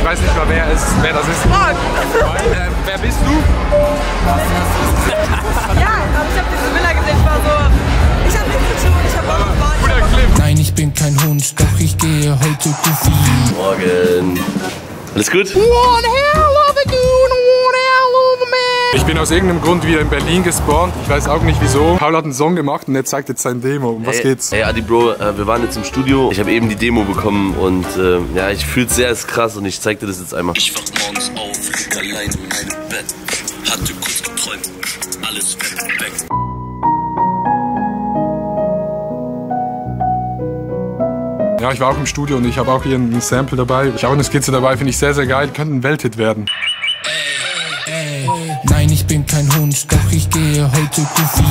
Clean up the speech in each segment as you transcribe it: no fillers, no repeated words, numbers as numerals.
weiß nicht mal, wer das ist. Wer bist du? Ja, aber ich habe diese Villa gesehen, ich war so, ich habe nichts zu tun, ich habe auch noch Guter Clip. Nein, ich bin kein Hund, doch ich gehe heute Goofy. Morgen. Alles gut? Ich bin aus irgendeinem Grund wieder in Berlin gespawnt. Ich weiß auch nicht wieso. Paul hat einen Song gemacht und er zeigt jetzt sein Demo. Um was geht's? Hey Adi Bro, wir waren jetzt im Studio. Ich habe eben die Demo bekommen und ja, ich fühle es sehr, ist krass und ich zeig dir das jetzt einmal. Ich wach morgens auf, lieg allein in meinem Bett. Hatte kurz geträumt, alles weg. Ja, ich war auch im Studio und ich habe auch hier ein Sample dabei. Ich habe eine Skizze dabei, finde ich sehr, sehr geil. Könnte ein Welthit werden. Nein, ich bin kein Hund, doch ich gehe heute Goofy.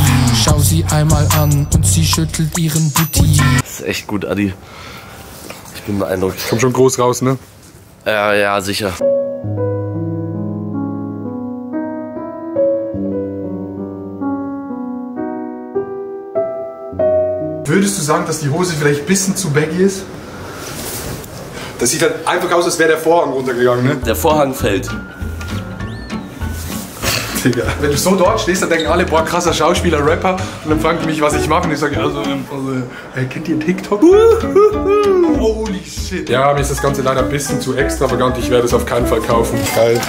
Schau sie einmal an und sie schüttelt ihren Booty. Das ist echt gut, Adi. Ich bin beeindruckt. Kommt schon groß raus, ne? Ja, sicher. Würdest du sagen, dass die Hose vielleicht ein bisschen zu baggy ist? Das sieht halt einfach aus, als wäre der Vorhang runtergegangen, ne? Der Vorhang fällt. Digga. Wenn du so dort stehst, dann denken alle, boah, krasser Schauspieler, Rapper. Und dann fragen die mich, was ich mache. Und ich sage, kennt ihr TikTok? Holy shit. Ja, mir ist das Ganze leider ein bisschen zu extravagant. Ich werde es auf keinen Fall kaufen. Geil.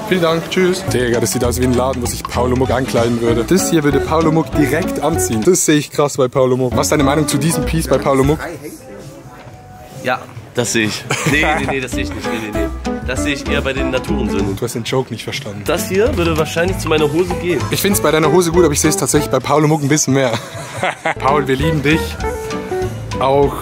Vielen Dank, tschüss. Digga, das sieht aus wie ein Laden, wo sich Paulo Muck ankleiden würde. Das hier würde Paulo Muck direkt anziehen. Das sehe ich krass bei Paulo Muck. Was ist deine Meinung zu diesem Piece bei Paulo Muck? Ja, das sehe ich. Nee, das sehe ich nicht. Nee. Das sehe ich eher bei den Naturensöhnen. Du hast den Joke nicht verstanden. Das hier würde wahrscheinlich zu meiner Hose gehen. Ich finde es bei deiner Hose gut, aber ich sehe es tatsächlich bei Paulo Muck ein bisschen mehr. Paul, wir lieben dich. Auch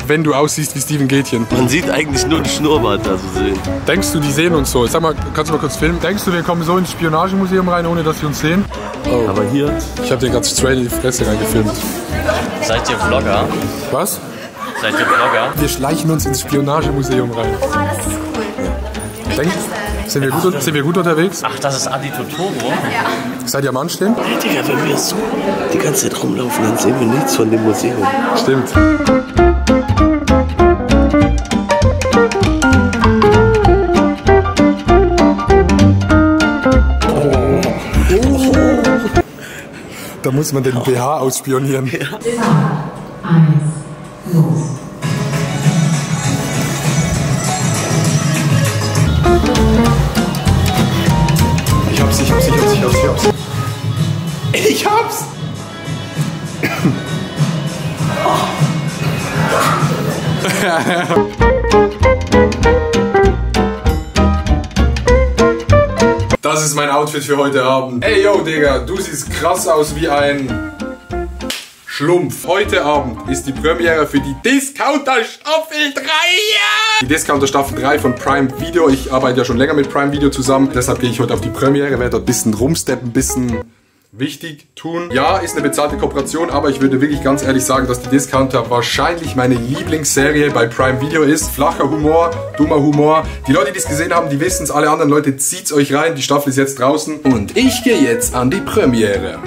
wenn du aussiehst wie Steven Gätchen. Man sieht eigentlich nur den Schnurrbart da so sehen. Denkst du, die sehen uns so? Sag mal, kannst du mal kurz filmen? Denkst du, wir kommen so ins Spionagemuseum rein, ohne dass sie uns sehen? Oh. Aber hier... Ich habe dir gerade straight in die Fresse reingefilmt. Seid ihr Vlogger? Was? Seid ihr Vlogger? Wir schleichen uns ins Spionagemuseum rein. oh, das ist cool. Denk, sind wir gut unterwegs? Ach, das ist Adi Totoro? Ja. Seid ihr am Anstehen? Hey, Digga, wenn wir so die ganze Zeit rumlaufen, dann sehen wir nichts von dem Museum. Stimmt. Da muss man den BH ausspionieren. Ja. 3, 2, 1, los. Ich hab's! Das ist mein Outfit für heute Abend. Ey, yo, Digga, du siehst krass aus wie ein Schlumpf. Heute Abend ist die Premiere für die Discounter Staffel 3. Ja! Die Discounter Staffel 3 von Prime Video. Ich arbeite ja schon länger mit Prime Video zusammen. Deshalb gehe ich heute auf die Premiere, werde dort ein bisschen rumsteppen, ein bisschen wichtig tun. Ja, ist eine bezahlte Kooperation, aber ich würde wirklich ganz ehrlich sagen, dass die Discounter wahrscheinlich meine Lieblingsserie bei Prime Video ist. Flacher Humor, dummer Humor. Die Leute, die es gesehen haben, die wissen es. Alle anderen Leute, zieht's euch rein. Die Staffel ist jetzt draußen. Und ich gehe jetzt an die Premiere.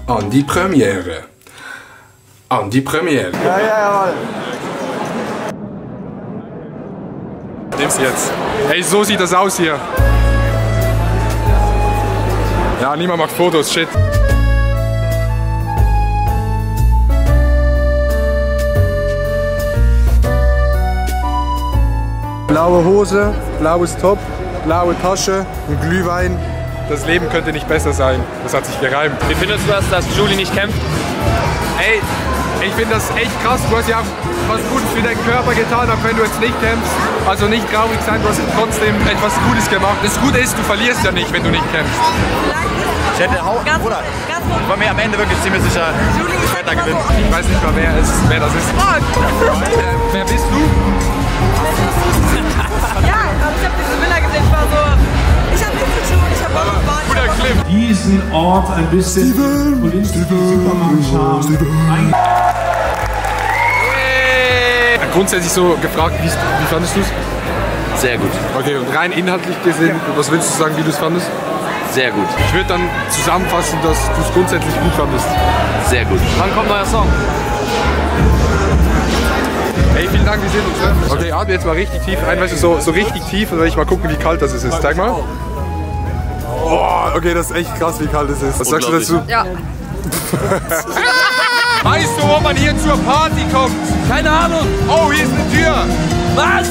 An die Premiere. An die Premiere. Ja, jawohl. Nimm's jetzt. Hey, so sieht das aus hier. Ja, niemand macht Fotos, shit. Blaue Hose, blaues Top, blaue Tasche, ein Glühwein. Das Leben könnte nicht besser sein. Das hat sich gereimt. Wie findest du das, dass Julie nicht kämpft? Ey, ich finde das echt krass. Du hast ja was Gutes für deinen Körper getan, auch wenn du jetzt nicht kämpfst. Also nicht traurig sein, du hast trotzdem etwas Gutes gemacht. Das Gute ist, du verlierst ja nicht, wenn du nicht kämpfst. Ich hätte Bruder, ich war mir am Ende wirklich ziemlich sicher, ich werde da gewinnen. Ich weiß nicht mal, wer das ist. Wer bist du? Ja, aber ich habe diese Villa gesehen, ich war so, ich habe nichts zu tun, ich habe auch noch Guter Clip. Diesen Ort ein bisschen Supermarkt-Charme. Grundsätzlich so gefragt, wie fandest du es? Sehr gut. Okay, und rein inhaltlich gesehen, was willst du sagen, wie du es fandest? Sehr gut. Ich würde dann zusammenfassen, dass du es grundsätzlich gut fandest. Sehr gut. Wann kommt neuer Song? Ey, vielen Dank, wir sehen uns. Ne? Okay, atme jetzt mal richtig tief ein, weißt du, so richtig tief und dann will ich mal gucken, wie kalt das ist. Zeig mal. Boah, okay, das ist echt krass, wie kalt es ist. Was sagst du dazu? Ja. Weißt du, wo man hier zur Party kommt? Keine Ahnung. Oh, hier ist eine Tür. Was?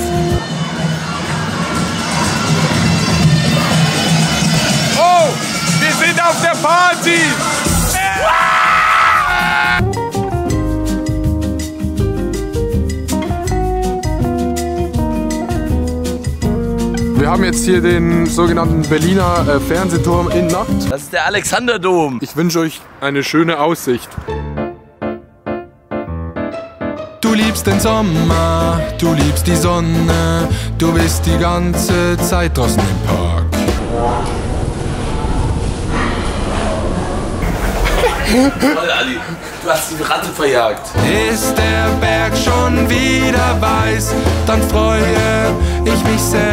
Oh, wir sind auf der Party. Wir haben jetzt hier den sogenannten Berliner Fernsehturm in Nacht. Das ist der Alexanderdom. Ich wünsche euch eine schöne Aussicht. Du liebst den Sommer, du liebst die Sonne, du bist die ganze Zeit draußen im Park. Toll, Ali. Du hast die Ratte verjagt. Ist der Berg schon wieder weiß, dann freue ich mich sehr.